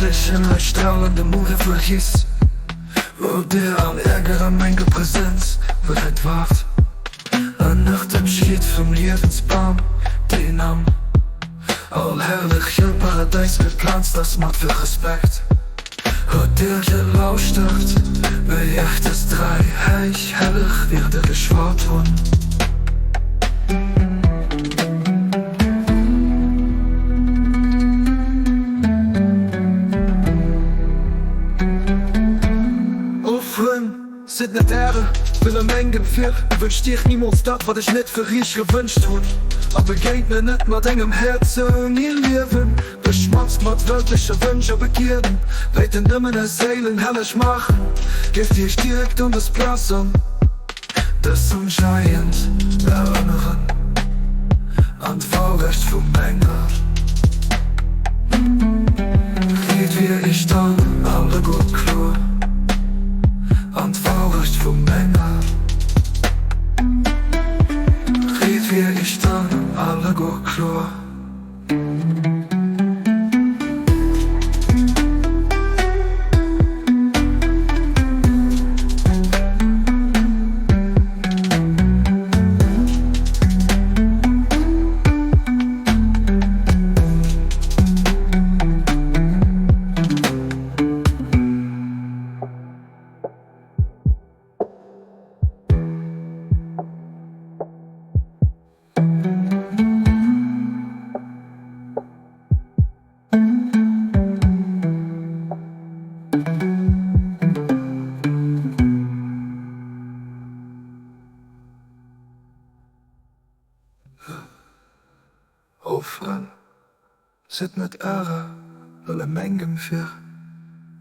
Weltlechen hei stralende Muere vergiss, Wou dir an Ärger an menger Präsenz bereit wart, Ënnert dem Schied vum Liewensbam, deen am allherrleche Paradäis geplanzt ass, mat vill Respekt huet dir gelauschtert, wéi ech dës 3 héich helleg Wierder geschwat hunn. O Frënn, sidd net äre Wëlle mengem vir, wënscht iech nimools dat, wat ech net fir iech gewënscht hunn, a begéint mir net mat engem Häerz ouni Liewen, beschmotzt mat wëltleche Wënsch a Begierden, wéilten nëmmen är Séilen helleg maachen, géift iech direkt un dës Plaz an dësem Giant erënneren, an d'Wourecht vu menger Ried wier iech dann alleguer kloer, an d'Wourecht vu menger Ried wier iech dann alleguer kloer. O Frënn, sidd net äre Wëlle mengem vir,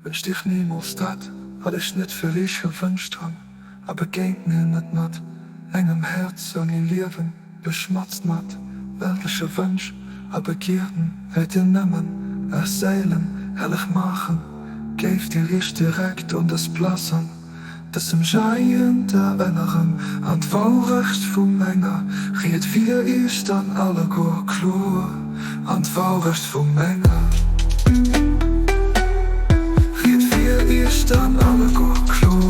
wënscht iech nimools dat, wat ech net fir iech gewënscht hunn, a begéint mir net mat engem Häerz ouni Liewen, beschmatzt mat weltleche Wënsch a Begierden, wéilt dir nëmmen är Séilen helleg maachen, géift dir iech direkt un dës Plaz an dësem Giant erënneren, an d'Wourecht vu menger Ried wier iech dann alleguer kloer, an d'Wourecht vu menger Ried wier iech dann alleguer kloer.